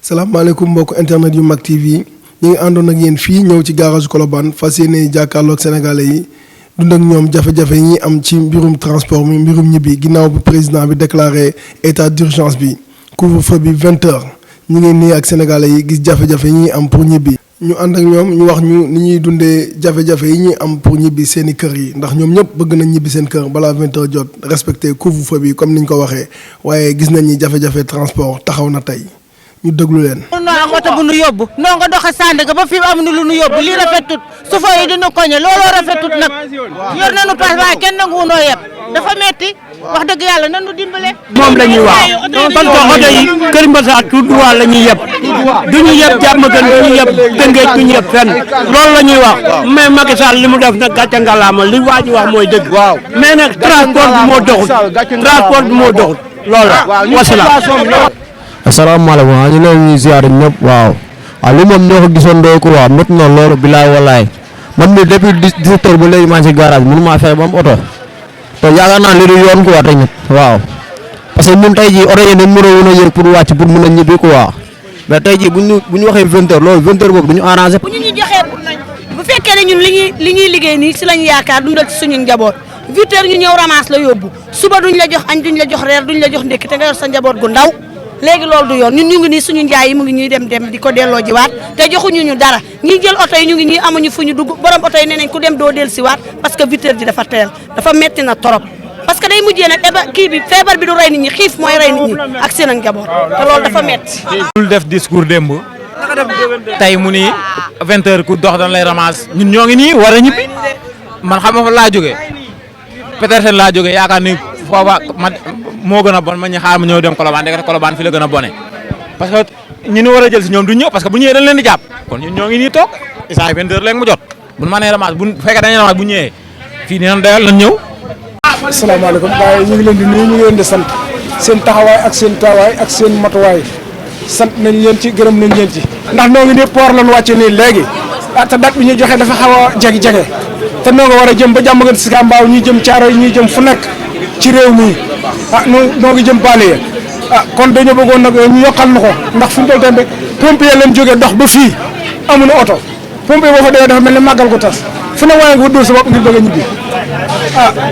salaamaaleykum mbokk internet yu Mak TV ñi ngi àndoon ak yéen fii ñëw ci garage Colobane fas yéene jàkkaarloo ak sénégalais yi dund ak ñoom jafe-jafe yi ñuy am ci mbirum transport mi mbirum ñibbi ginnaaw bu président bi déclaré état d'urgence bi couvre-feu bi 20h ñu ngi nii ak sénégalais yi gis jafe-jafe yi ñuy am pour ñibbi. ñu ànd ak ñoom ñu wax ñu ni ñuy dundee jafe-jafe yi ñuy am pour ñibbi seeni kër yi ndax ñoom ñëpp bëgg nañ ñibbi seen kër balaa 20h jot respecté couvre-feu bi comme niñ ko waxee waaye gis nañ ni jafe-jafe transport taxaw na tey. ñu déglu leen. non oto bu nu yóbbu non nga doxe Sandaga ba fii amuñu lu nu yóbbu lii rafetut su fa yi dina koñe looloo rafetut nag yor nañu pass waaye kenn nangu noo yeb dafa metti wax dëgg yàlla nanu dimbale. moom la ñuy wax parce que oto yi Kër Mbassa tout droit la ñuy yeb du ñu yeb jàmm gën du ñu yeb Tëngéej du ñu yeb fenn loolu la ñuy wax mais Macky Sall li mu def nag gàcce ngalaama li waa ji wax mooy dëgg mais nag transport bi moo doxul loolu la wasalaam. asalaamaaleykum ñu ngi leen di ziar ñëpp waaw li moom ñoo ko gisoon doo ko waaw métti na loolu bilaay walaay man mii depuis 17 heures ba léegi maa ngi si garage bi mënu maa fexe ba am oto te yaakaar naa li du yoon quoi tamit waaw parce que ñun tey jii oto yi dañ mënoon a yëg pour wàcc pour mën a ñibbi quoi mais tey jii bu ñu waxee 20 heures loolu 20 heures boobu du ñu arrangé. bu ñu joxee bu fekkee ne ñun li ñuy liggéey nii si lañ yaakaar dundal ci suñu njaboot 8 heures ñu ñëw ramasse la yóbbu suba duñ la jox añ duñ la jox reer duñ la jox ndékki te nga yor sa njaboot gu ndaw léegi loolu du yoon ñun ñu ngi nii suñu njaay yi mu ngi ñuy dem di ko delloo jiwaat te joxuñu ñu dara ñi jël oto yi ñu ngi nii amuñu fu ñu dugg borom oto yi nee nañ ku dem doo del siwaat parce que 8 heures ji dafa teel dafa metti na torop parce que day mujjee nag feebar bi du rey nit ñi xiif mooy rey nit ñi ak seen ak njaboot te loolu dafa metti dul def discours démb tey mu ni 20 heures ku dox dañ lay ramasse ñun ñoo ngi nii war a ñibbi man xam nga fa laa jógee Petersen laa jógee yaakaar ni foofa moo gën a bon ma ñu xaar ma ñëw dem Colobane dekk Colobane fi la gën a bone parce que ñi ñu war a jël si ñoom du ñëw parce que bu ñëwee dañ leen di jàpp kon ñun ñoo ngi nii toog isaay 20 heures léegi mu jot bu ñu mënee ramasse bu fekkee dañuy ramasse bu ñëwee fii dinañ doyal lan ñëw. asalaamaaleykum waaye ñu ngi leen di nuyu ñu ngi leen di sant seen taxawaay ak seen taawaay ak seen matuwaay sant nañ leen ci gërëm nañ leen ci ndax noo ngi nii port lañ wàcce nii léegi te date bi ñu joxe dafa xaw a jege te noo nga war a jëm ba jàmm gën si Kambaaw ñuy jëm Thiaroye ñuy jëm fu nekk ci réew mi noo ngi jëm Paaliya kon dañoo bëggoon nag ñu yokkal na ko ndax fu mu toll tamit pompier leen jógee dox ba fii amuñu oto pompier boo fa demee dafa mel ni màggal ko tas fu ne waaye nga dóor sa bopp ngir bëgg a ñibbi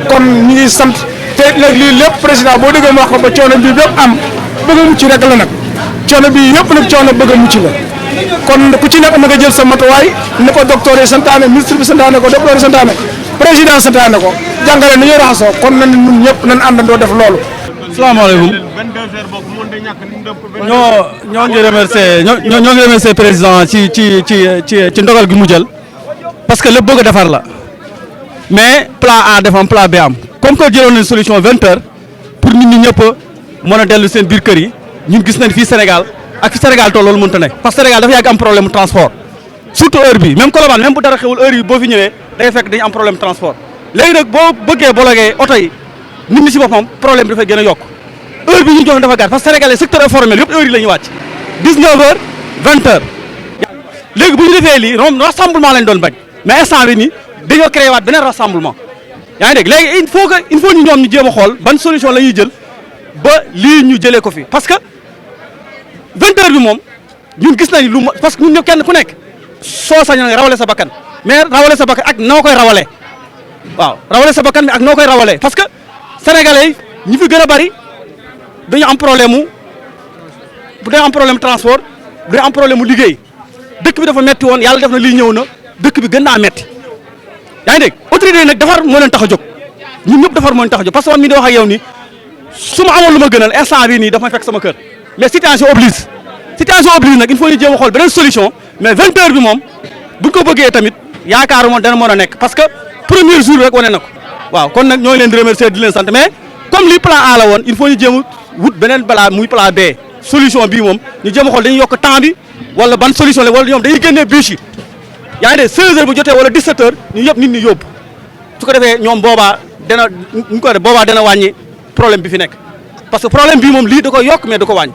kon ñu ngi sant te léegi lii lépp président boo déggee mu wax ko ba coono bii bépp am bëgg a mucc rek la nag coono bii yëpp nag coono bëgg a mucc la kon ku ci nekk na nga jël sa matuwaay ni ko docteur yi santaane ministre bi santaane ko docteur yi santaane président santaane ko jàngale ni ñuy raxasoo kon nañ ñun ñëpp nañ àndandoo def loolu. salaamaaleykum ñoo ngi remercier président ci ndogal gi mu jël parce que lépp bëgg a defar la mais plan A def am plan B am comme que jëloon nañ solution 20 heures pour nit ñi ñëpp mën a dellu seen biir kër yi ñun gis nañ fii Sénégal ak fi Sénégal toll loolu mënut a nekk parce que Sénégal dafa yàgg am problème transport surtout heure bi même Colobane même bu dara xewul heure yi boo fi ñëwee day fekk dañu am problème transport léegi nag boo bëggee bloqué oto yi nit ñi si boppam problème bi dafay gën a yokk heure bi ñu jox dafa gàtt parce que sénégalais secteur informel yëpp heure yi la ñuy wàcc 19 heures 20 heures léegi bu ñu defee lii rassemblement lañ doon bañ mais instant bi nii dañoo créé waat beneen rassemblement yaa ngi dégg léegi il faut ñu ñoom ñu jéem a xool ban solution la ñuy jël ba lii ñu jëlee ko fi parce que 20 heures bi moom ñun gis nañ lu parce que ñun ñëpp kenn ku nekk soo sañoon rawale sa bakkan mais rawale sa bakkan ak noo koy rawale waaw rawale sa bakkan mi ak noo koy rawale parce que sénégalais ñi fi gën a bari dañu am problème transport dañu am problème mu liggéey dëkk bi dafa metti woon yàlla def na lii ñëw na dëkk bi gën naa metti yaa ngi dégg autorité yi nag defar moo leen tax a jóg ñun ñëpp defar moo leen tax a jóg parce que man mii di wax ak yow nii su ma amoon lu ma gënal instant bii nii dafa may fekk sama kër mais situation oblige nag il faut ñu jéem a xool beneen solution mais 20 heures bi moom buñ ko bëggee tamit yaakaaruma dana mën a nekk parce que premier jour rek wane na ko waaw kon nag ñoo ngi leen di remercier di leen sant mais comme li plan A la woon il faut ñu jéem a wut beneen balaa muy plan B solution bii moom ñu jéem a xool dañuy yokk temps bi wala ban solution la wala ñoom dañuy génnee bus yi yaa ngi dégg 16 heures bu jotee wala 17 heures ñu yëpp nit ñi yóbbu su ko defee ñoom boobaa dana wàññi problème bi fi nekk parce que problème bii moom lii da koy yokk mais da ko wàññi